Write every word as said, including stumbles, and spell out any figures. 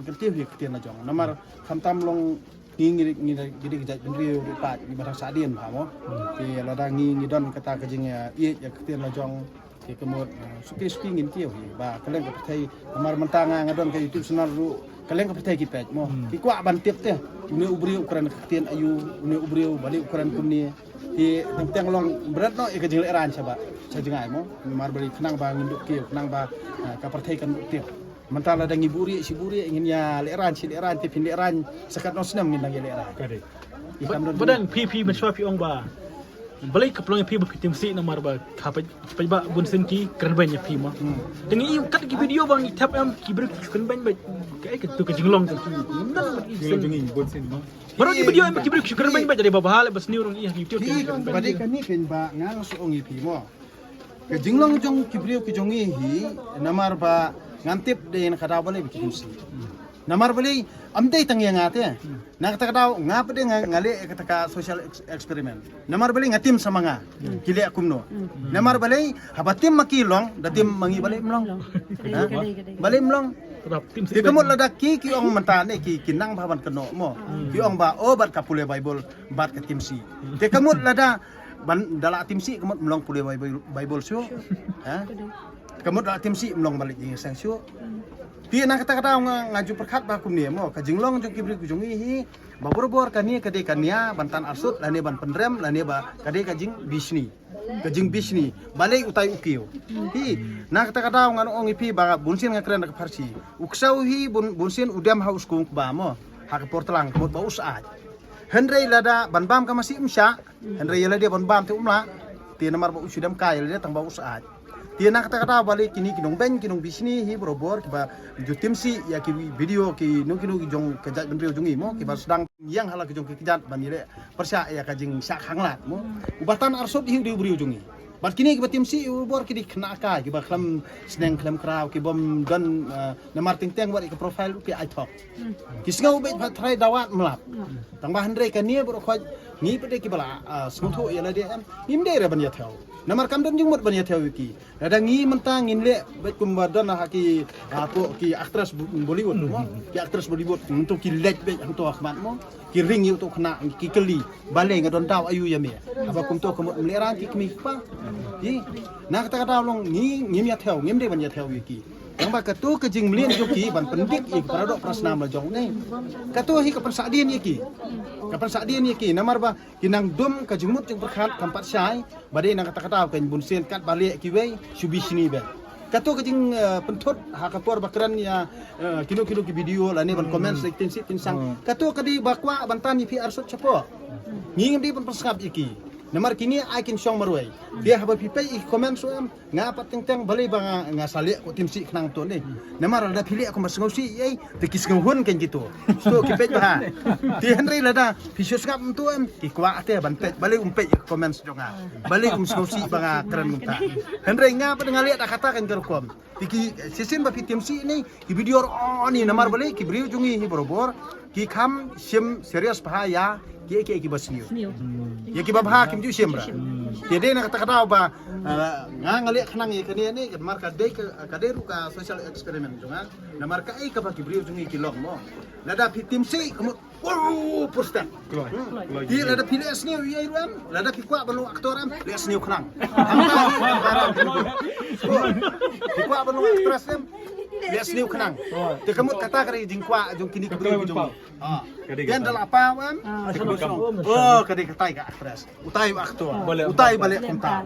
Kyntiew ïa ka ktien la jong. Namar khamtam long ngi ngi ngi ngi dei ka jaitbynriew ruh pat ngi ba dang sah dien bha mo. Te lada ngi ngi don kata ka jingïeit ïa ka ktien la jong. Te ka mut, eh, suki suki ngin kiew hi ba kylleng ka pyrthei. Namar mynta nga nga don ka YouTube channel ruh kylleng ka pyrthei ki peit mo. Ki kwah ban tip te. Une u briew u kren ka ktien aïu, une u briew balei u kren kumne. Te teng teng long bret noh ïa ka jinglehrain sha ba sha jngai mo. Namar balei khnang ba ngin duh kiew, khnang ba, eh, ka pyrthei kan duh kiew. Mynta lada ngi buhrieh shi buhrieh ngin ïa lehrain shi lehrain te phin lehrain sa katno snem ngin dang ïa lehrain. Ka dei. Ïa kam don. Ba dang phi phi mynshuwa phi ong ba balei ka pynlong ïa phi ba phi tim sih namar ba ka peit peit ba bun sien ki kren beiñ ïa phi ma. Te ngi kat ki video ba ngi thep em ki briew ki kren beiñ ba kaei ka tu ka jinglong ka tu. Nang ba ki sien. Baroh ki video em ki briew ki kren beiñ ba jadi ba bha le ba sniew rong ïa YouTube. Ki ba dei kane kein ba nga nga sa ong ïa phi mo. Ka jinglong jong ki briew ki jong ngi hi namar ba ngam tip dei na ka daw balei ba ki tim sih. Namar balei am dei tang ïa nga te. Na kata ka daw nga pat de nga, nga leh kata ka social ex-, experiment. Namar balei nga tim sa ma nga. Ki leh kumno. Namar balei haba tim ma ki long da tim ma ngi balei mlong. Ha? Balei mlong. Te ka mut lada ki ki ong mynta ne ki ki nang bha ban kynnoh mo. Ki ong ba o bad ka pule Bible bad ka tim sih. Te ka mut lada ban da la tim sih ka mut mlong pule Bible, Bible shuh. Ha? Ka mut da la tim sih mlong balik ïing seng shuh. Te na kata ka daw nga nga ju pyrkhat ba kumne mo ka jinglong jong ki briew ki jong ngi hi ba barabor kane ka dei ka nia ban tan arsut lane ban pynrem lane ba ka dei ka jingbishni. Ka jingbishni balei utai u kiew. Hi na kata ka daw ngan ong ïa phi ba bun sien nga kren da ka Pharsi. U ksew hi bun bun sien u dem ha u skung ba mo ha ka por tlang ka mut ba u syaid. Hynrei lada ban bam ka masi um shah. Hynrei ïa lade ban bam te um lah. Te namar ba u shu dem kai ïa lade tang ba u syaid. Te na kata ka daw balei kine ki nongbeiñ ki nongbishni hi barabor kiba ju tim sih ïa ki video ki no ki no ki jong ka jaitbynriew jong ngi mo kiba sdang ïeng ha la ki jong ki kjat ban ïaleh pyrshah ïa ka jingshah khanglad mo. Uba tan arsut hi u dei u briew jong ngi. Bad kine kiba tim sih barabor ki dei khynnah kai kiba khlem sneng khlem kraw kibym don, eh, namar teng teng wat ïa ka profile ruh ki ai thok. Ki sngew beit ba trai dawat mlap. Tang ba hynrei kane baroh khoit ngi pat de kiba la, ah, sngewthuh ïa lade em. Ngim dei re ban ïa thew. Namar kam don jingmut ban ïa thew ïa ki. Lada ngi mynta ngin leh beit kumba don ha ki, ah, ko ki actress Bo-, Bollywood mo. Ki actress Bollywood mynta ki leh beit hangto ha khmat mo. Ki ring ïa uto khynnah ki kylli balei nga don daw aïu ïa me. Haba kumto ka mut mlehrain ki kmie ki kpa. Hi na kata ka daw long ngi ngim ïa thew ngim dei ban ïa thew ïa ki. Tang ba kato ka jingmlien jong ki ban pyndik ïa ki para doh para snam la jong ne. Kato hi ka pynsahdien ïa ki. Ka pynsahdien ïa ki namar ba ki nang dum ka jingmut jingpyrkhat kam pat shai. Ba dei na kata ka daw kan bun sien kat ba leh kiwei shu bishni beit. Kato ka jing, eh, pynthut ha ka por ba kren ïa, eh, kino kino ki video lane ban comment sa kin sit kin sang. Kato ka dei ba kwah ban tan ïa phi arsut chapoh. Ngi ngim dei ban pynsngap ïa ki. Namar kine ai kin shong marwei. Te haba phi peit ïa ki comment shuh em nga pat teng teng balei ba nga, nga sa leh ko tim sih khnang to ne. Namar lada phi leh kumba sngewsih ei te ki sngewhun kan kito. Shuh ki peit bha. Te hynrei lada phi shu sngap to em ki kwah te ban peit balei um peit ïa ki comment jong nga. Balei um sngewsih ba nga kren kumta. Hynrei nga pat nga leh da kata kan ka rukom. Te ki shisien ba phi tim sih ne ki video ruh ni namar balei ki briew jong ngi hi barabor ki kham shim serious bha ïa ki ki ki ba sniew. Ïa ki ba bha kim ju shim ra. Te dei na kata ka daw ba, eh, nga nga leh khnang ïa kane ne namar ka dei ka, ka dei ruh ka social experiment jong nga. Namar kaei kaba ki briew jong ngi ki long mo. Lada phi tim sih ka mut Oh, pur step. Kloi. Kloi. Ti lada phi leh sniew ïa i ruh em, lada phi kwah ban long actor em, leh sniew khnang. Phi kwah ban long actress em, leh sniew khnang. Te ka mut kata ka dei jingkwah jong kine ki briew jong. Ah. Ka dei kata. Ïa da la paw em. Oh, ka dei kata ka actress. Utai actor. Utai ba leh kumta.